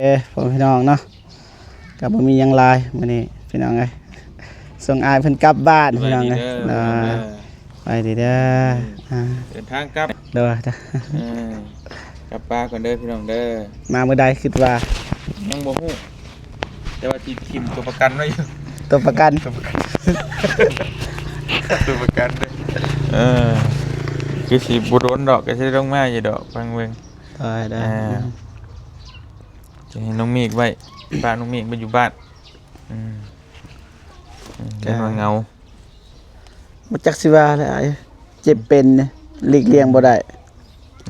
ເອີ ພໍ່ແມ່ພີ່ນ້ອງເນາະ ກໍບໍ່ມີຫຍັງຫຼາຍມື້ນີ້ພີ່ນ້ອງເອີຍ ສົ່ງອ້າຍເພິ່ນກັບບ້ານພີ່ນ້ອງເອີຍ ສະບາຍດີເດີ ເນາະ ພີ່ນ້ອງເດີ ສະບາຍດີເດີ ອືມ ອ່າ ເດີນທາງກັບ ໂດຍ ເອີ ກັບປາກ່ອນເດີພີ່ນ້ອງເດີ ມາມື້ໃດຄິດວ່າ ຍັງບໍ່ຮູ້ ແຕ່ວ່າຊິຖິ້ມຕົວປະກັນໄວ້ຢູ່ ຕົວປະກັນ ຕົວປະກັນ ຕົວປະກັນເດີ ເອີ ຄືຊິບໍ່ດົນດອກ ກໍຊິລົງມາຢູ່ດອກ ຟັງເບິ່ງ ໄດ້ ໄດ້ ອ່າ ອືມ ຈະໃຫ້ນ້ອງເມກໄວ້ ປະນ້ອງເມກໄວ້ຢູ່ບ້ານ ອືມ ອືມ ກໍ ເຮັດວ່າເຫງົາ ບໍ່ຈັກຊິວ່າແລ້ວອ້າຍ ເຈັບເປັນນີ້ ຫຼີກລ່ຽງບໍ່ໄດ້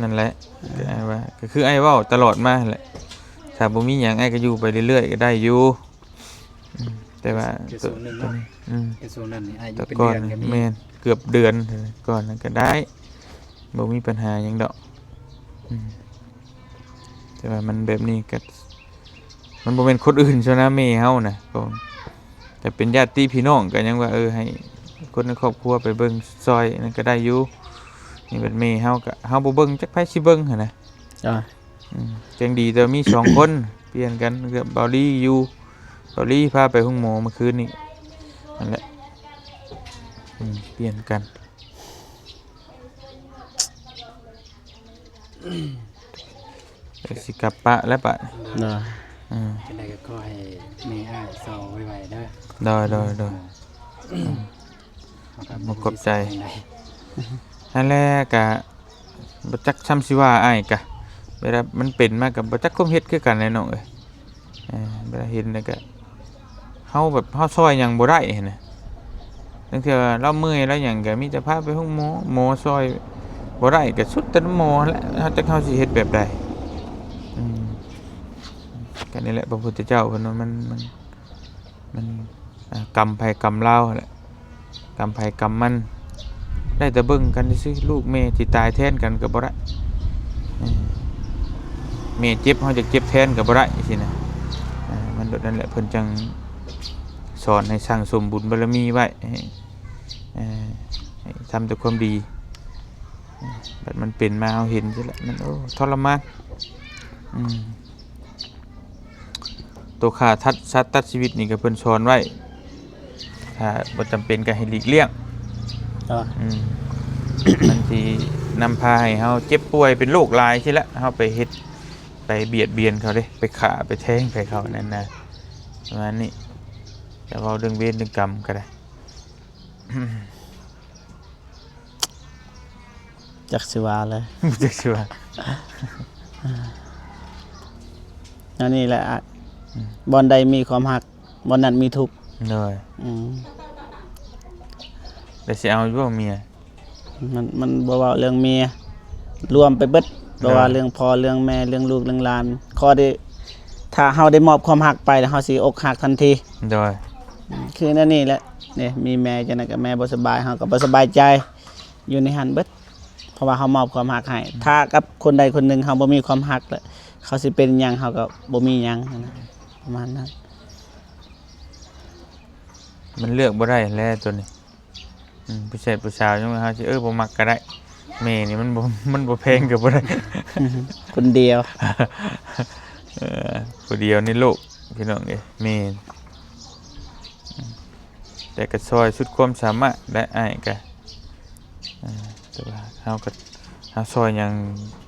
ນັ້ນແຫຼະ ອ່າ ກໍອ້າຍວ່າ ກໍຄືອ້າຍເວົ້າຕະຫຼອດມາຫັ້ນແຫຼະ ຖ້າບໍ່ມີຫຍັງອ້າຍກໍຢູ່ໄປເລື້ອຍໆກໍໄດ້ຢູ່ ອືມ ແຕ່ວ່າ ກໍສ່ວນໜຶ່ງເນາະ ອືມ ກໍຊ່ວງນັ້ນນີ້ອາຍຸເປັນເດືອນກໍມີ ແມ່ນ ເກືອບເດືອນ ກ່ອນນັ້ນກໍໄດ້ ບໍ່ມີບັນຫາຫຍັງດອກ ອືມ ແຕ່ວ່າມັນແບບນີ້ກໍ ມັນບໍ່ແມ່ນຄົນອື່ນຊະນະ ແມ່ເຮົານະ ກໍ ແຕ່ເປັນຍາດຕິພີ່ນ້ອງກໍຍັງວ່າ ເອີ ໃຫ້ຄົນໃນຄອບຄົວໄປເບິ່ງຊ່ອຍນັ້ນກໍໄດ້ຢູ່ ນີ້ບັດແມ່ເຮົາກໍ ເຮົາບໍ່ເບິ່ງຈັກໃຜຊິເບິ່ງຫັ້ນນະ ຈ້າ ອືມ ຈັ່ງດີແຕ່ມີສອງຄົນ ປ່ຽນກັນ ເລື່ອງເບົາລີຢູ່ ເບົາລີພາໄປໂຮງໝໍມື້ຄືນນີ້ ນັ້ນແຫຼະ ອືມ ປ່ຽນກັນ ກໍຊິກັບປະແລ້ວປະ ໂດຍ ອືມ ຈັ່ງໃດກໍຂໍໃຫ້ແມ່ອ້າຍເຊົາໄວໆເດີ ໂດຍ ໂດຍ ໂດຍ ເຮົາກໍບໍ່ຂອບໃຈ ຫັ້ນແຫຼະ ກະບໍ່ຈັກຊ່ຳຊິວ່າອ້າຍກະ ເວລາມັນເປັນມາກະບໍ່ຈັກຄວາມເຮັດຄືກັນແຫຼະນ້ອງເອີຍ ເອີ ເວລາເຫັນແລ້ວກະ ເຮົາແບບ ເຮົາຊ່ອຍຫຍັງບໍ່ໄດ້ຫັ້ນນະ ລາງເທື່ອລາວເມື່ອຍລາວຫຍັງກະມີແຕ່ພາໄປໂຮງໝໍ ໝໍຊ່ອຍບໍ່ໄດ້ກະສຸດແຕ່ນຳໝໍຫັ້ນແຫຼະ ເຮົາ ຈັກເຮົາຊິເຮັດແບບໃດ ອືມ ກະນີ້ແຫຼະ ພະພຸດທະເຈົ້າເພິ່ນວ່າມັນ ມັນ ມັນ ອ່າ ກຳໃຜກຳລາວຫັ້ນແຫຼະ ກຳໃຜກຳມັນ ໄດ້ແຕ່ເບິ່ງກັນຊື່ໆ ລູກແມ່ຊິຕາຍແທນກັນກໍບໍ່ໄດ້ ເອີ ແມ່ເຈັບ ເຮົາຈະເຈັບແທນກໍບໍ່ໄດ້ຊີ້ນະ ອ່າ ມັນໂດດນັ້ນແຫຼະ ເພິ່ນຈັ່ງສອນໃຫ້ສັ່ງສົມບຸນບາລະມີໄວ້ ໃຫ້ ເອີ ໃຫ້ທຳແຕ່ຄວາມດີ ບັດມັນເປັນມາເຮົາເຫັນຊີ້ແຫຼະ ມັນ ໂອ້ ທໍລະມານ ອືມ ໂຕຂ້າສັດຕັດຊີວິດນີ້ກໍເພິ່ນສອນໄວ້ ຖ້າບໍ່ຈຳເປັນກໍໃຫ້ຫຼີກລ່ຽງ ເອີ ອືມ ມັນຊິນຳພາໃຫ້ເຮົາເຈັບປ່ວຍເປັນໂລກຫຼາຍຊີ້ແຫຼະ ເຮົາໄປເຮັດ ໄປບຽດບຽນເຂົາເດ້ ໄປຂ້າໄປແທງໃຜເຂົານັ້ນນະ ປະມານນີ້ ຈະເວົ້າເລື່ອງເວນເລື່ອງກຳກໍໄດ້. ຈັກຊິວ່າແລ້ວ ຈັກຊິວ່າ ອັນນີ້ແຫຼະ ອືມ ບ່ອນໃດມີຄວາມຮັກ ບ່ອນນັ້ນມີທຸກ ໂດຍ ອືມ ແລ້ວຊິເອົາຢູ່ບໍ່ເມຍ? ມັນ ມັນບໍ່ເວົ້າເລື່ອງເມຍ ລວມໄປເບິດ ໂດຍ ບໍ່ວ່າເລື່ອງພໍ່ເລື່ອງແມ່ເລື່ອງລູກເລື່ອງຫຼານ ຂໍໄດ້ ຖ້າເຮົາໄດ້ມອບຄວາມຮັກໄປແລ້ວ ເຮົາຊິອົກຫັກທັນທີ ໂດຍ ອືມ ຄືແນວນີ້ແຫຼະ ນີ້ ມີແມ່ຈັ່ງໃດກໍແມ່ບໍ່ສະບາຍ ເຮົາກໍບໍ່ສະບາຍໃຈ ຢູ່ໃນຫັ້ນເບິດ ເພາະວ່າເຮົາມອບຄວາມຮັກໃຫ້ ອືມ ຖ້າກັບຄົນໃດຄົນໜຶ່ງເຮົາບໍ່ມີຄວາມຮັກແລ້ວ ເຂົາຊິເປັນຫຍັງເຮົາກໍບໍ່ມີຫຍັງຫັ້ນນະ ປະມານນັ້ນ ມັນເລືອກບໍ່ໄດ້ແຫຼະໂຕນີ້. ອືມ ຜູ້ຊາຍຜູ້ສາວຍັງວ່າເຮົາຊິ ເອີ ບໍ່ມັກກໍໄດ້ ແມ່ນີ້ມັນບໍ່ ມັນບໍ່ແພງກໍບໍ່ໄດ້ ຄົນດຽວ ເອີ ຜູ້ດຽວໃນໂລກ ພີ່ນ້ອງເອີຍ ແມ່ນ ແຕ່ກໍຊ່ອຍສຸດຄວາມສາມາດແຫຼະ ອ້າຍກໍ ເອີ ແຕ່ວ່າເຮົາກໍ ເຮົາຊ່ອຍຫຍັງ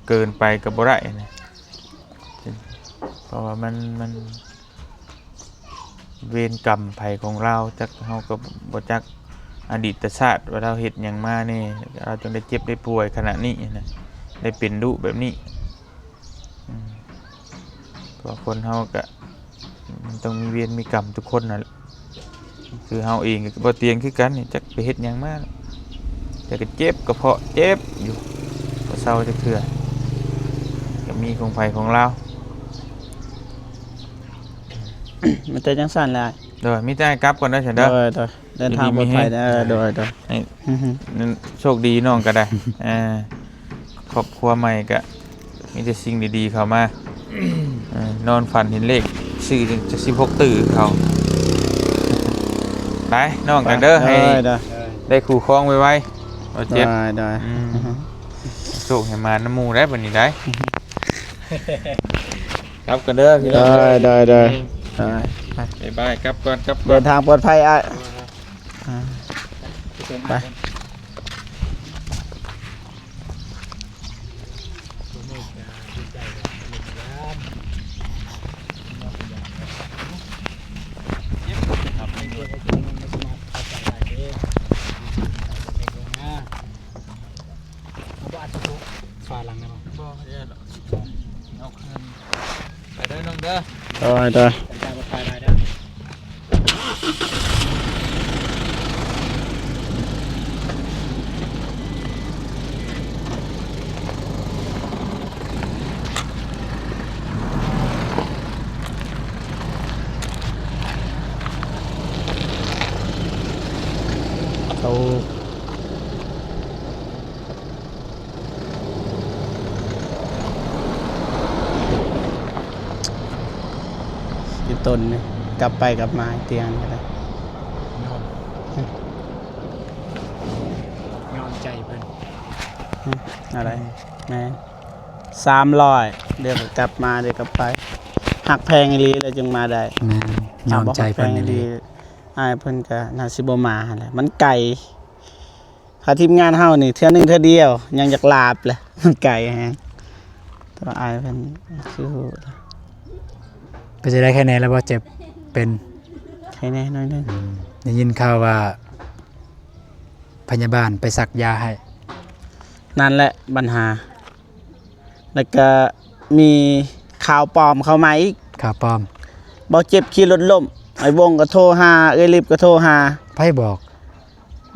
ເກີນໄປກໍບໍ່ໄດ້ນະ ເພາະວ່າມັນ ມັນ ເວນກຳໃຜຂອງລາວ ຈັກເຮົາກໍບໍ່ຈັກອະດີດຕະຊາດວ່າລາວເຮັດຫຍັງມາແດ່ ລາວຈຶ່ງໄດ້ເຈັບໄດ້ປ່ວຍຂະໜາດນີ້ນະ ໄດ້ເປັນດຸແບບນີ້ ອືມ ເພາະວ່າຄົນເຮົາກະ ມັນຕ້ອງມີເວນມີກຳທຸກຄົນນັ້ນແຫຼະ ຄືເຮົາເອງກໍບໍ່ຕຽງຄືກັນນີ້ ຈັກໄປເຮັດຫຍັງມາ ແຕ່ກໍເຈັບກະເພາະເຈັບຢູ່ ບໍ່ເຊົາຈັກເທື່ອ ກໍມີຂອງໃຜຂອງລາວ. ມີແຕ່ຈັ່ງຊັ້ນແຫຼະ ໂດຍ ມີແຕ່ໃຫ້ກັບກ່ອນເດີຊັ້ນເດີ ໂດຍ ໂດຍ ເດີນທາງປອດໄພເດີ ຢູ່ດີມີແຮງ ໂດຍ ໂດຍ ໃຫ້ ອືຮຶ ນັ້ນໂຊກດີນ້ອງກໍໄດ້ ອ່າ ຄອບຄົວໃໝ່ກໍມີແຕ່ສິ່ງດີໆເຂົ້າມາ ເອີ ນອນຝັນເຫັນເລກ ຊື້ຈັກສິບຫົກຕື້ເຂົາ ໄດ້ນ້ອງກັນເດີ ໄດ້ ໃຫ້ ໂດຍ ໂດຍ ໄດ້ຄູ່ຄອງໄວໆ ບໍ່ເຈັບ ໂດຍ ໂດຍ ອືມ ໂຊກໃຫ້ມານຳໝູ່ໄດ້ບັດນີ້ໄດ້. ກັບກັນເດີພີ່ນ້ອງ ໂດຍ ໂດຍ ໂດຍ ອືມ ໄປ ບາຍບາຍ ກັບກ່ອນ ກັບກ່ອນ ເດີນທາງປອດໄພອ້າຍ ອ່າ ໄປ. ເອົາບໍ່ອັດປະຕູຝາຫຼັງໄດ້ບໍ່? ບໍ່ ບໍ່ໄດ້ອັດດອກ ເອົາຄືນ ໄປເດີນ້ອງເດີ ໄປ ໄປ ໄປ ໄປເດີ. ເອົາ ອີ່ຕົນນີ້ ກັບໄປກັບມາ ຕຽງກໍໄດ້ ຍອມ ຍອມໃຈເພິ່ນ ອືມ ອືມ ແມ່ນ ສາມຮ້ອຍ ດຽວກໍກັບມາ ດຽວກໍໄປ ຮັກແພງອີ່ຫຼີແລ້ວຈຶ່ງມາໄດ້ ແມ່ນ ຍອມໃຈເພິ່ນອີ່ຫຼີ ອ້າຍເພິ່ນກໍໜ້າຊິບໍ່ມາຫັ້ນແຫຼະ ມັນໄກ. ພາທີມງານເຮົານີ້ເທື່ອໜຶ່ງເທື່ອດຽວ ຍັງຢາກລາບແຫຼະ ມັນໄກແຮງ ແຕ່ວ່າອ້າຍເພິ່ນຄືຮູ້ແລ້ວ. ເປັນຈັ່ງໃດ ໄຄແນ່ແລ້ວບໍ່? ເຈັບເປັນ ໄຄແນ່ໜ້ອຍໜຶ່ງ ອືມ ໄດ້ຍິນຂ່າວວ່າພະຍາບານໄປສັກຢາໃຫ້ ນັ້ນແຫຼະບັນຫາ. ແລ້ວກະມີຂ່າວປອມເຂົ້າມາອີກ ຂ່າວປອມ ເບົາເຈັບຂີ່ລົດລົ້ມ ອ້າຍວົງກໍໂທຫາ ເອື້ອຍລິບກໍໂທຫາ ໃຜບອກ?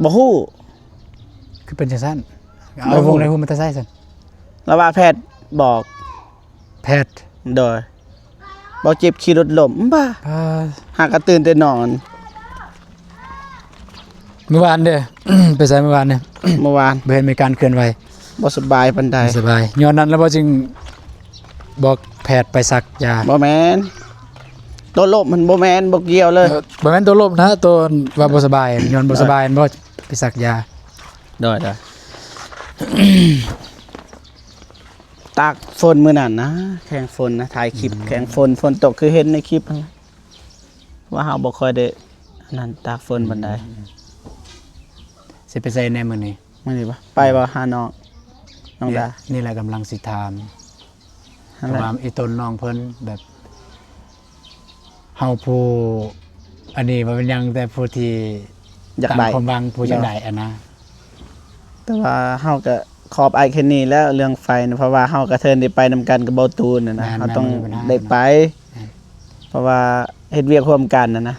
ບໍ່ຮູ້ ຄືເປັນຈັ່ງຊັ້ນ ອ້າຍວົງໄດ້ຮູ້ມາແຕ່ໃສຊັ້ນ? ລາວວ່າແພດບອກ ແພດ ໂດຍ ເບົາເຈັບຂີ່ລົດລົ້ມ ບ້າ ອ່າ ຫາກະຕື່ນແຕ່ນອນ. ມື້ວານເດ້ ໄປໃສມື້ວານນີ້? ມື້ວານ ບໍ່ເຫັນມີການເຄື່ອນໄຫວ ບໍ່ສະບາຍປານໃດ ບໍ່ສະບາຍ ຍ້ອນນັ້ນແລ້ວບໍ່ຈຶ່ງບອກແພດໄປສັກຢາ? ບໍ່ແມ່ນ ໂຕລົ້ມມັນບໍ່ແມ່ນ ບໍ່ກ່ຽວເລີຍ ເອີ ບໍ່ແມ່ນໂຕລົ້ມນະ ໂຕວ່າບໍ່ສະບາຍ ຍ້ອນບໍ່ສະບາຍ ໂດຍ ບໍ່ໄປສັກຢາ ໂດຍ ໂດຍ. ຕາກຝົນມື້ນັ້ນນະ ແຂ່ງຝົນນະ ຖ່າຍຄລິບ ອືມ ແຂ່ງຝົນ ຝົນຕົກຄືເຫັນໃນຄລິບຫັ້ນແຫຼະ ວ່າເຮົາບໍ່ຄ່ອຍໄດ້ອັນນັ້ນ ຕາກຝົນປານໃດ. ອືມ ຊິໄປໃສແດ່ມື້ນີ້? ມື້ນີ້ບໍ່ ໄປບໍ່ຫານ້ອງ ນ້ອງດາ? ນີ້ແຫຼະກຳລັງຊິຖາມ ຫັ້ນແຫຼະ ເພາະວ່າອີ່ຕົນນ້ອງເພິ່ນແບບ ເຮົາຜູ້ ອັນນີ້ບໍ່ແມ່ນຫຍັງ ແຕ່ຜູ້ທີ່ຢາກໄດ້ ຕາມຄວາມຫວັງ ຜູ້ຢາກໄດ້ຫັ້ນນະ ແຕ່ວ່າເຮົາກະຂອບອ້າຍແຄ່ນີ້ແລ້ວ ເລື່ອງໄຟນະ ເພາະວ່າເຮົາກະເທີນໄດ້ໄປນຳກັນກັບເບົາຕູນຫັ້ນນະ ແມ່ນໆ ເຮົາຕ້ອງ ບໍ່ມີບັນຫາ ໄດ້ໄປ ແມ່ນ ເພາະວ່າເຮັດວຽກຮ່ວມກັນຫັ້ນນະ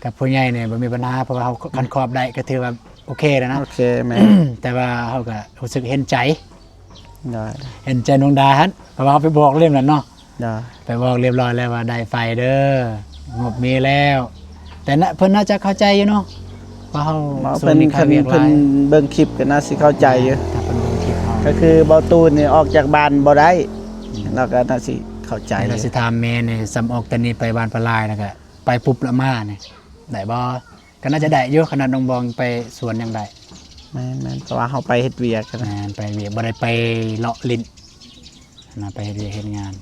ກັບຜູ້ໃຫຍ່ນີ້ບໍ່ມີບັນຫາ ເພາະວ່າເຮົາ ແມ່ນ ຄັນຂອບໄດ້ກໍຖືວ່າໂອເຄແລ້ວນະ ໂອເຄ ແມ່ນ ແຕ່ວ່າເຮົາກໍຮູ້ສຶກເຫັນໃຈ ໂດຍ ເຫັນໃຈນ້ອງດາຫັ້ນ ເພາະວ່າເຮົາໄປບອກເລື່ອງນັ້ນເນາະ ໂດຍ ໄປບອກລຽບຮ້ອຍແລ້ວວ່າໄດ້ໄຟເດີ ງົບມີແລ້ວ ແຕ່ນະ ເພິ່ນໜ້າຈະເຂົ້າໃຈຢູ່ເນາະ ວ່າເຮົາ ເພິ່ນ ເພິ່ນເບິ່ງຄລິບກໍໜ້າຊິເຂົ້າໃຈຢູ່ ຖ້າເພິ່ນເບິ່ງຄລິບເຮົາ ກໍຄືເບົາຕູນນີ້ອອກຈາກບ້ານບໍ່ໄດ້ ອືມ ລາວກໍໜ້າຊິເຂົ້າໃຈ ແລ້ວຊິຖາມແມ່ນີ້ ສ່ຳອອກແຕ່ນີ້ໄປບ້ານປາລາຍ ແລ້ວກໍໄປປຸບລະມານີ້ ໄດ້ບໍ່? ກໍໜ້າຈະໄດ້ຢູ່ ຂະໜາດນ້ອງບອງໄປສວນຍັງໄດ້ ແມ່ນໆ ເພາະວ່າເຮົາໄປເຮັດວຽກ ແມ່ນ ໄປເຮັດວຽກ ບໍ່ໄດ້ໄປເລາະຫຼິ້ນນະ ໄປເຮັດວຽກເຮັດງານ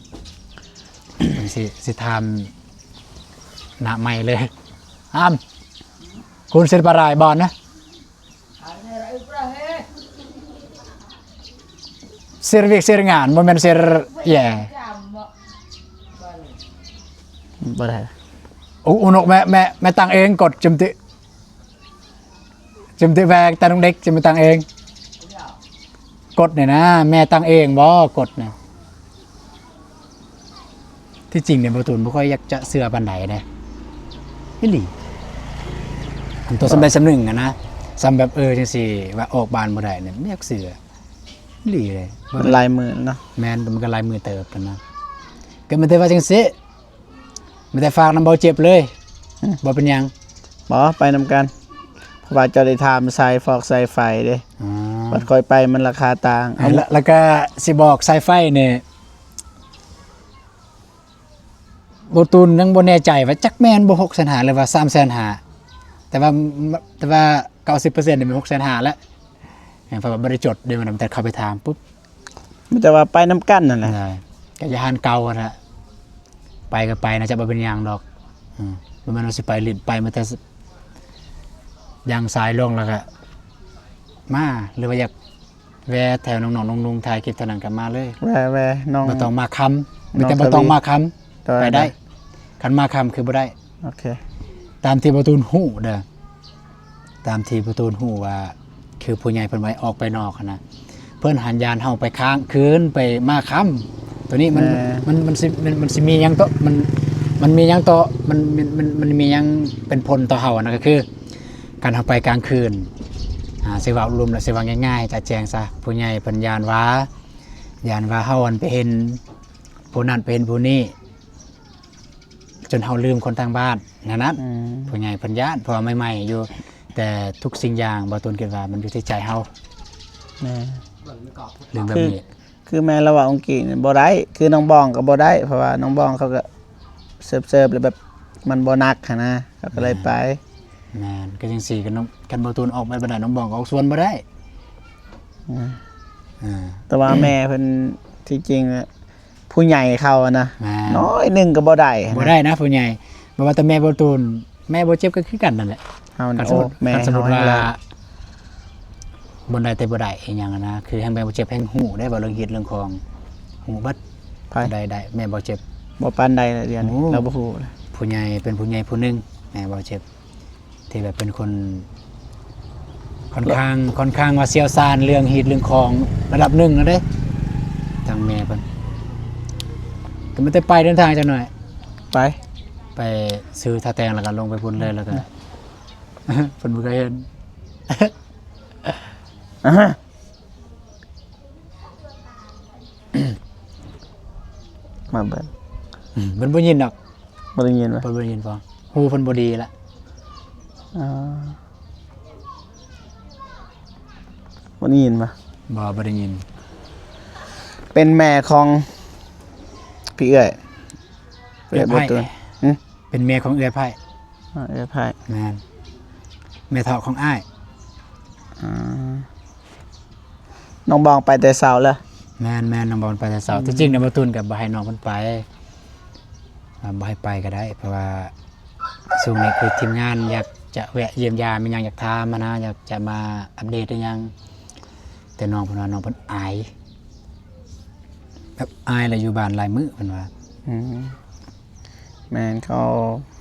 ເພິ່ນຊິ ຊິຖາມໜ້າໃໝ່ເລີຍ ອາມ ຄຸນເຊັນປາຣາຍບອນນະ ເຊັນວຽກເຊັນງານ ບໍ່ແມ່ນເຊັນແຢ່ ບໍ່ໄດ້ ອຸ ອຸນົກແມ່ ແມ່ ແມ່ຕັ້ງເອງ ກົດ ຈຳຕິ ຈຳຕິແວກ ແຕ່ນ້ອງເດັກ ຈຳຕິຕັ້ງເອງ ກົດນີ້ນະ ແມ່ຕັ້ງເອງບໍ່ ກົດນະ? ທີ່ຈິງນີ້ ບໍ່ ຕູນບໍ່ຄ່ອຍຢາກຈະເຊື່ອປານໃດເດ້ ອີ່ຫຼີ ອັນໂຕສ່ຳໃດສ່ຳໜຶ່ງຫັ້ນນະ ສ່ຳແບບ ເອີ ຈັ່ງຊີ້ ວ່າອອກບ້ານບໍ່ໄດ້ນີ້ ບໍ່ຢາກເຊື່ອ ອີ່ຫຼີເດ້ ມັນຫຼາຍມື້ເນາະ ແມ່ນ ມັນກໍຫຼາຍມື້ເຕີບຫັ້ນນະ ກໍມີແຕ່ວ່າຈັ່ງຊີ້ ມີແຕ່ຝາກນຳເບົາເຈັບເລີຍ ອືມ ບໍ່ເປັນຫຍັງ ບໍ່ ໄປນຳກັນ ເພາະວ່າເຈົ້າໄດ້ຖາມສາຍຟອກສາຍໄຟເດ້ ອໍ ບັດຂ້ອຍໄປມັນລາຄາຕ່າງ ແລ້ວ ແລ້ວກະຊິບອກສາຍໄຟນີ້ ບໍ່ ຕູນຍັງບໍ່ແນ່ໃຈວ່າຈັກແມ່ນບໍ່ ຫົກແສນຫ້າ ຫຼືວ່າ ສາມແສນຫ້າ ແຕ່ວ່າ ແຕ່ວ່າ ເກົ້າສິບເປີເຊັນນີ້ແມ່ນ ຫົກແສນຫ້າ ແລ້ວ ແມ່ນ ເພາະວ່າບໍ່ໄດ້ຈົດເດ້ ມັນແຕ່ເຂົ້າໄປຖາມປຸບ ມີແຕ່ວ່າໄປນຳກັນນັ້ນແຫຼະ ກໍຢູ່ຮ້ານເກົ່າຫັ້ນແຫຼະ ໄປກໍໄປນະ ຈະບໍ່ເປັນຫຍັງດອກ. ອືມ ບໍ່ແມ່ນວ່າຊິໄປຫຼິ້ນ ໄປມາແຕ່ ຢ່າງສາຍລົງແລ້ວກໍມາ ຫຼືວ່າຢາກແວ່ແຖວນ້ອງໆ ລຸງໆ ຖ່າຍຄລິບເທົ່ານັ້ນກໍມາເລີຍ. ແວ່ ແວ່ນ້ອງ ບໍ່ຕ້ອງມາຄ່ຳ ມີແຕ່ບໍ່ຕ້ອງມາຄ່ຳ. ໄດ້ ໄດ້ ໄດ້ ຄັນມາຄ່ຳຄືບໍ່ໄດ້. ໂອເຄ ຕາມທີ່ບໍ່ຕູນຮູ້ເດີ ຕາມທີ່ບໍ່ຕູນຮູ້ວ່າ ຄືຜູ້ໃຫຍ່ເພິ່ນໄວ້ອອກໄປນອກຫັ້ນນະ ເພິ່ນຫັ້ນຢ້ານເຮົາໄປຄ້າງຄືນ ໄປມາຄ່ຳ. ໂຕນີ້ມັນ ມັນ ມັນຊິ ມັນ ມັນຊິມີຫຍັງຕໍ່ ມັນ ມັນມີຫຍັງຕໍ່ ມັນ ມັນ ມັນ ມັນມີຫຍັງເປັນຜົນຕໍ່ເຮົາຫັ້ນນະ ກໍຄື ຄັນເຮົາໄປກາງຄືນ ອ່າ ຊິເວົ້າລວມແລ້ວ ຊິເວົ້າງ່າຍໆ ຈະແຈ້ງຊະ ຜູ້ໃຫຍ່ເພິ່ນຢ້ານວ່າ ຢ້ານວ່າເຮົາ ອັນ ໄປເຫັນຜູ້ນັ້ນ ໄປເຫັນຜູ້ນີ້ ຈົນເຮົາລືມຄົນທາງບ້ານນັ້ນນະ. ອືມ ຜູ້ໃຫຍ່ເພິ່ນຢ້ານ ເພາະວ່າໃໝ່ໆຢູ່ ແຕ່ທຸກສິ່ງຢ່າງ ບໍ່ຕູນຄິດວ່າມັນຢູ່ທີ່ໃຈເຮົາ. ແມ່ນ ເລື່ອງແບບນີ້ ຄື ຄືແມ່ນລາວເວົ້າອັງກິດນີ້ບໍ່ໄດ້ ຄືນ້ອງບອງກໍບໍ່ໄດ້ ເພາະວ່ານ້ອງບອງເຂົາກໍເສີບໆ ແລ້ວແບບມັນບໍ່ໜັກຫັ້ນນະ ເຂົາກໍເລີຍໄປ. ແມ່ນ ກໍຈັ່ງຊີ້ ຄັນນ້ອງ ຄັນບໍ່ຕູນອອກໄປບໍ່ໄດ້ ນ້ອງບອງກໍອອກສວນບໍ່ໄດ້. ອືມ ອ່າ ແຕ່ວ່າແມ່ເພິ່ນ ທີ່ຈິງ ຜູ້ໃຫຍ່ເຂົານະ ແມ່ນ ນ້ອຍໜຶ່ງກໍບໍ່ໄດ້ນະ ບໍ່ໄດ້ນະຜູ້ໃຫຍ່. ບໍ່ວ່າແຕ່ແມ່ບໍ່ຕູນ ແມ່ບໍ່ເຈັບກໍຄືກັນນັ້ນແຫຼະ. ເຮົາ ຄັນສົມມຸດ ໂອ້ ແມ່ ຄັນສົມມຸດວ່າ ເຮົາແຮງຫຼາຍ ບ່ອນໃດແຕ່ບໍ່ໄດ້ອີ່ຫຍັງນະ ຄືແຮງແມ່ບໍ່ເຈັບແຮງຮູ້ໄດ້ ເວົ້າເລື່ອງຮີດເລື່ອງຄອງ ຮູ້ເບິດ. ໄປ ໄດ້ ໄດ້ ແມ່ບໍ່ເຈັບ ບໍ່ປານໃດລະ ດຽວນີ້ ໂອ້ ລາວບໍ່ຮູ້ລະ. ຜູ້ໃຫຍ່ ເປັນຜູ້ໃຫຍ່ຜູ້ໜຶ່ງ ແມ່ບໍ່ເຈັບ ທີ່ແບບເປັນຄົນ ຂ້ອນຂ້າງ ຂ້ອນຂ້າງວ່າຊ່ຽວຊານເລື່ອງຮີດເລື່ອງຄອງລະດັບໜຶ່ງແລ້ວເດ້ ທາງແມ່ເພິ່ນ. ກໍມີແຕ່ໄປເດີນທາງຈັກໜ້ອຍ ໄປ ໄປຊື້ທ່າແຕງ ແລ້ວກໍລົງໄປພຸ້ນເລີຍ ແລ້ວກໍ ເພິ່ນບໍ່ເຄີຍເຫັນ. ອາ ມາເບິ່ງ ອືມ ເພິ່ນບໍ່ຍິນດອກ. ບໍ່ໄດ້ຍິນບໍ່? ເພິ່ນບໍ່ໄດ້ຍິນບໍ່? ຫູເພິ່ນບໍ່ດີລະ. ອໍ ບໍ່ໄດ້ຍິນບໍ່? ບໍ່ ບໍ່ໄດ້ຍິນ. ເປັນແມ່ຂອງພີ່ເອື້ອຍ ເອື້ອຍບໍ່ຕູນ. ຫຶ? ເປັນແມ່ຂອງເອື້ອຍໄພ້. ອໍ ເອື້ອຍໄພ້. ແມ່ນ ແມ່ເຖົ້າຂອງອ້າຍ. ອໍ ນ້ອງບອງໄປແຕ່ເຊົ້າແລ້ວ. ແມ່ນໆ ນ້ອງບອງໄປແຕ່ເຊົ້າ. ອືມ ທີ່ຈິງນະ ບໍ່ຕູນກໍບໍ່ໃຫ້ນ້ອງເພິ່ນໄປ ອ່າ ບໍ່ໃຫ້ໄປກໍໄດ້ ເພາະວ່າຊ່ວງນີ້ຄືທີມງານຢາກຈະແວະຢ້ຽມຢາມອີ່ຫຍັງ ຢາກຖາມຫັ້ນນະ ຢາກຈະມາອັບເດດອີ່ຫຍັງ ແຕ່ນ້ອງເພິ່ນວ່ານ້ອງເພິ່ນອາຍ ແບບອາຍແລ້ວຢູ່ບ້ານຫຼາຍມື້ເພິ່ນວ່າ. ອືມ ແມ່ນ ເຂົາ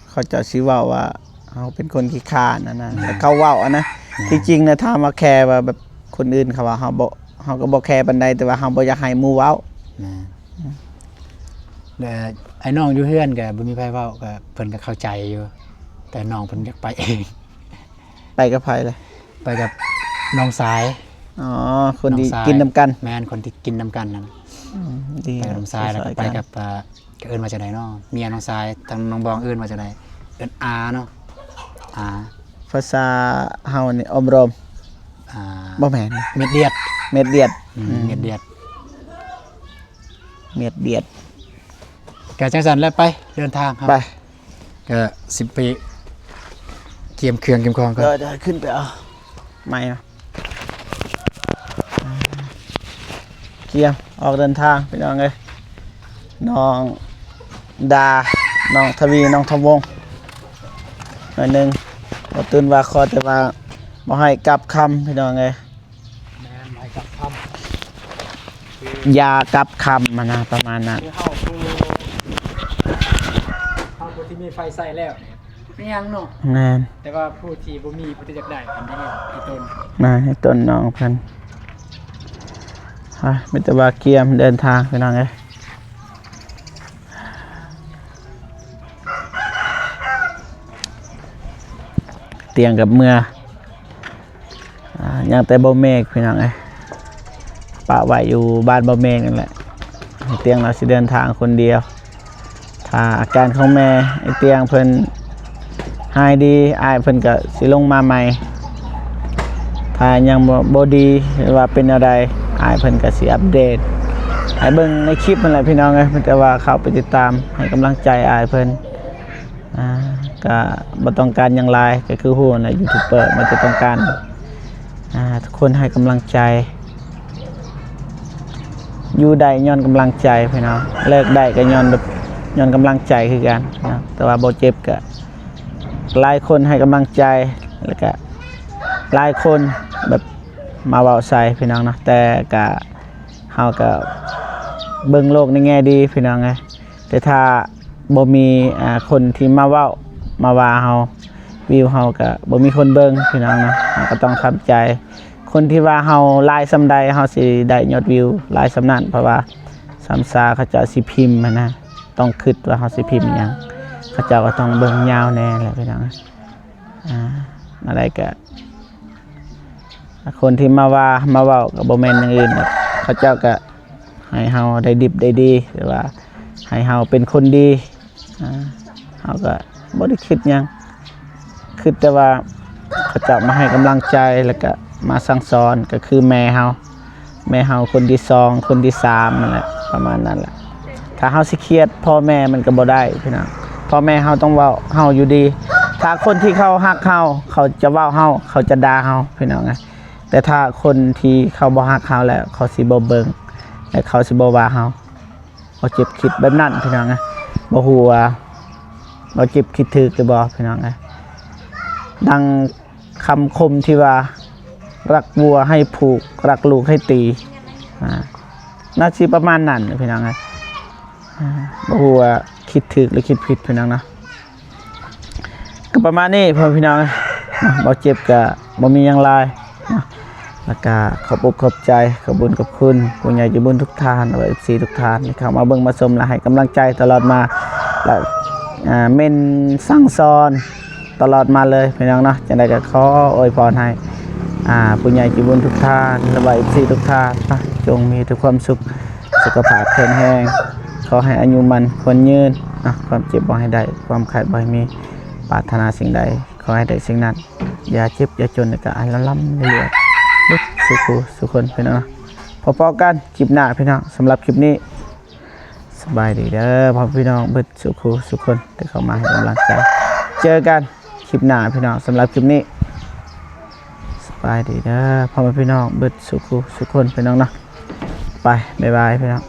ເຂົາເຈົ້າຊິເວົ້າວ່າເຮົາເປັນຄົນຂີ້ຄ້ານຫັ້ນນະ. ແມ່ນ ແຕ່ເຂົາເວົ້າຫັ້ນນະ. ແມ່ນ ທີ່ຈິງນະ ຖາມວ່າແຄວ່າແບບຄົນອື່ນເຂົາວ່າ ເຮົາບໍ່ ເຮົາກໍບໍ່ແຄປານໃດ ແຕ່ວ່າເຮົາບໍ່ຢາກໃຫ້ໝູ່ເວົ້າ. ແມ່ນ ອືມ ແລະ ອ້າຍນ້ອງຢູ່ເຮືອນກໍບໍ່ມີໃຜເວົ້າ ກໍເພິ່ນກໍເຂົ້າໃຈຢູ່ ແຕ່ນ້ອງເພິ່ນຢາກໄປເອງ. ໄປກັບໃຜລະ? ໄປກັບນ້ອງຊາຍ. ອໍ ຄົນທີ່ ນ້ອງຊາຍ ກິນນຳກັນ. ແມ່ນ ຄົນທີ່ກິນນຳກັນນັ້ນ. ອືມ ດີ ໄປກັບນ້ອງຊາຍ ແລ້ວກໍໄປກັບ ອ່າ ເອີ້ນວ່າຈັ່ງໃດເນາະ ເມຍນ້ອງຊາຍ ທາງນ້ອງບອງເອີ້ນວ່າຈັ່ງໃດ? ເອີ້ນອາເນາະ ອາ. ພາສາເຮົານີ້ ອອມໂຮມ. ອ່າ ບໍ່ແມ່ນ ເມັດດຽດ. ເມັດດຽດ. ອືມ ອືມ ເມັດດຽດ ເມັດດຽດ. ກະຈັ່ງຊັ້ນແຫຼະ ໄປເດີນທາງເຮົາ ໄປ ກະຊິໄປກຽມເຄື່ອງກຽມຂອງກ່ອນ. ເດີ ເດີ ຂຶ້ນໄປເອົາໄມ້ມາ ກຽມອອກເດີນທາງພີ່ນ້ອງເອີຍ. ນ້ອງດາ ນ້ອງທະວີ ນ້ອງທອງວົງ ໜ້ອຍໜຶ່ງ ບໍ່ຕື່ນວ່າ ຂໍແຕ່ວ່າບໍ່ໃຫ້ກັບຄຳພີ່ນ້ອງເອີຍ. ແມ່ນ ໃຫ້ກັບຄຳ ຢ່າກັບຄຳຫັ້ນນະ ປະມານນັ້ນ. ຄືເຮົາ ຄືເຮົາຜູ້ທີ່ມີໄຟໃຊ້ແລ້ວນີ້ ເປັນຫຍັງເນາະ. ແມ່ນ ແຕ່ວ່າຜູ້ທີ່ບໍ່ມີ ຜູ້ທີ່ຢາກໄດ້ ເປັນໄດ້ ອີຕົນ ນະ ໃຫ້ຕົນນ້ອງເພິ່ນ. ອ່ະ ມີແຕ່ວ່າກຽມເດີນທາງພີ່ນ້ອງເອີຍ. ຕຽງກັບເມືອ ອ່າ ຍັງແຕ່ບໍ່ເມກພີ່ນ້ອງເອີຍ ປະໄວ້ຢູ່ບ້ານບໍ່ເມກນັ້ນແຫຼະ. ຕຽງລາວຊິເດີນທາງຄົນດຽວ ຖ້າອາການຂອງແມ່ໄອ້ຕຽງເພິ່ນຫາຍດີ ອ້າຍເພິ່ນກະຊິລົງມາໃໝ່. ຖ້າຍັງບໍ່ ບໍ່ດີ ຫຼືວ່າເປັນແນວໃດ ອ້າຍເພິ່ນກະຊິອັບເດດໃຫ້ເບິ່ງໃນຄລິບຫັ້ນແຫຼະພີ່ນ້ອງເອີຍ. ມີແຕ່ວ່າເຂົ້າໄປຕິດຕາມໃຫ້ກຳລັງໃຈອ້າຍເພິ່ນ. ອ່າ ກະບໍ່ຕ້ອງການຫຍັງຫຼາຍ ກະຄືຮູ້ແຫຼະ ຢູທູບເບີ ມັນຈະຕ້ອງການ ອ່າ ທຸກຄົນໃຫ້ກຳລັງໃຈ. ຢູ່ໄດ້ຍ້ອນກຳລັງໃຈພີ່ນ້ອງ ເລີກໄດ້ກໍຍ້ອນແບບ ຍ້ອນກຳລັງໃຈຄືກັນເນາະ. ແຕ່ວ່າບໍ່ເຈັບກະຫຼາຍຄົນໃຫ້ກຳລັງໃຈ ແລ້ວກະຫຼາຍຄົນແບບມາເວົ້າໃສ່ພີ່ນ້ອງເນາະ. ແຕ່ກະ ເຮົາກະເບິ່ງໂລກໃນແງ່ດີພີ່ນ້ອງເອີຍ. ແຕ່ຖ້າບໍ່ມີ ອ່າ ຄົນທີ່ມາເວົ້າມາວ່າເຮົາ ວິວເຮົາກະບໍ່ມີຄົນເບິ່ງພີ່ນ້ອງເນາະ. ເຮົາກະຕ້ອງທຳໃຈ ຄົນທີ່ວ່າເຮົາຫຼາຍສ່ຳໃດ ເຮົາຊິໄດ້ຍອດວິວຫຼາຍສ່ຳນັ້ນ. ເພາະວ່າສາມຊາເຂົາເຈົ້າຊິພິມຫັ້ນນະ ຕ້ອງຄິດວ່າເຮົາຊິພິມຫຍັງ ເຂົາເຈົ້າກະຕ້ອງເບິ່ງຍາວແດ່ແຫຼະພີ່ນ້ອງ. ອ່າ ແນວໃດກະ ຄົນທີ່ມາວ່າມາເວົ້າກະບໍ່ແມ່ນຫຍັງອື່ນດອກ ເຂົາເຈົ້າກະໃຫ້ເຮົາໄດ້ດິບໄດ້ດີ ຫຼືວ່າໃຫ້ເຮົາເປັນຄົນດີ. ອ່າ ເຮົາກະບໍ່ໄດ້ຄິດຫຍັງ ຄິດແຕ່ວ່າເຂົາເຈົ້າມາໃຫ້ກຳລັງໃຈ ແລ້ວກະມາສັ່ງສອນ ກະຄືແມ່ເຮົາ ແມ່ເຮົາຄົນທີສອງ ຄົນທີສາມນັ້ນແຫຼະ ປະມານນັ້ນແຫຼະ. ຖ້າເຮົາຊິຄຽດພໍ່ແມ່ມັນກະບໍ່ໄດ້ພີ່ນ້ອງ. ພໍ່ແມ່ເຮົາຕ້ອງເວົ້າເຮົາຢູ່ດີ. ຖ້າຄົນທີ່ເຂົາຮັກເຮົາ ເຂົາຈະເວົ້າເຮົາ ເຂົາຈະດ່າເຮົາພີ່ນ້ອງ. ແຕ່ຖ້າຄົນທີ່ເຂົາບໍ່ຮັກເຮົາແລ້ວ ເຂົາຊິບໍ່ເບິ່ງ ແລະ ເຂົາຊິບໍ່ວ່າເຮົາ. ບໍ່ເຈັບຄິດແບບນັ້ນພີ່ນ້ອງ. ບໍ່ຮູ້ວ່າ ບໍ່ເຈັບຄິດຖືກຫຼືບໍ່ພີ່ນ້ອງ. ດັ່ງ ຄຳຄົມທີ່ວ່າ ລັກວັວໃຫ້ຜູກ ລັກລູກໃຫ້ຕີ ອ່າ ໜ້າຊິປະມານນັ້ນພີ່ນ້ອງເອີຍ. ອ່າ ບໍ່ຮູ້ວ່າຄິດຖືກຫຼືຄິດຜິດພີ່ນ້ອງເນາະ. ກະປະມານນີ້ພໍ່ແມ່ພີ່ນ້ອງເນາະ. ບໍ່ເຈັບກະບໍ່ມີຫຍັງຫຼາຍເນາະ. ແລ້ວກະຂອບອົກຂອບໃຈ ຂອບບຸນຂອບຄຸນຜູ້ໃຫຍ່ໃຈບຸນທຸກທ່ານ ແລະ ເອັຟຊີທຸກທ່ານທີ່ເຂົ້າມາເບິ່ງມາຊົມ ແລະ ໃຫ້ກຳລັງໃຈຕະຫຼອດມາ ແລະ ອ່າ ເມັນສັ່ງສອນ ຕະຫຼອດມາເລີຍພີ່ນ້ອງເນາະ. ຈັ່ງໃດກະຂໍອວຍພອນໃຫ້ ອ່າ ຜູ້ໃຫຍ່ໃຈບຸນທຸກທ່ານ ແລະວ່າ ເອັຟຊີທຸກທ່ານເນາະ ຈົ່ງມີແຕ່ຄວາມສຸກ ສຸຂະພາບແຂງແຮງ ຂໍໃຫ້ອາຍຸໝັ້ນຂວັນຍືນເນາະ. ຄວາມເຈັບບໍ່ໃຫ້ໄດ້ ຄວາມໄຂ້ບໍ່ໃຫ້ມີ ປາດຖະໜາສິ່ງໃດຂໍໃຫ້ໄດ້ສິ່ງນັ້ນ ຢ່າເຈັບຢ່າຈົນ ແລະກະໃຫ້ລ່ຳໆລວຍໆ ເບິດສູ່ຜູ້ສູ່ຄົນພີ່ນ້ອງເນາະ. ພໍ້ກັນຄລິບໜ້າພີ່ນ້ອງ. ສຳລັບຄລິບນີ້ ສະບາຍດີເດີພໍ່ແມ່ພີ່ນ້ອງເບິດສູ່ຜູ້ສູ່ຄົນທີ່ເຂົ້າມາໃຫ້ກຳລັງໃຈ. ເຈີກັນຄລິບໜ້າພີ່ນ້ອງ. ສຳລັບຄລິບນີ້ ສະບາຍດີເດີພໍ່ແມ່ພີ່ນ້ອງເບິດສູ່ຜູ້ສູ່ຄົນພີ່ນ້ອງເນາະ. ໄປ ບາຍບາຍພີ່ນ້ອງ.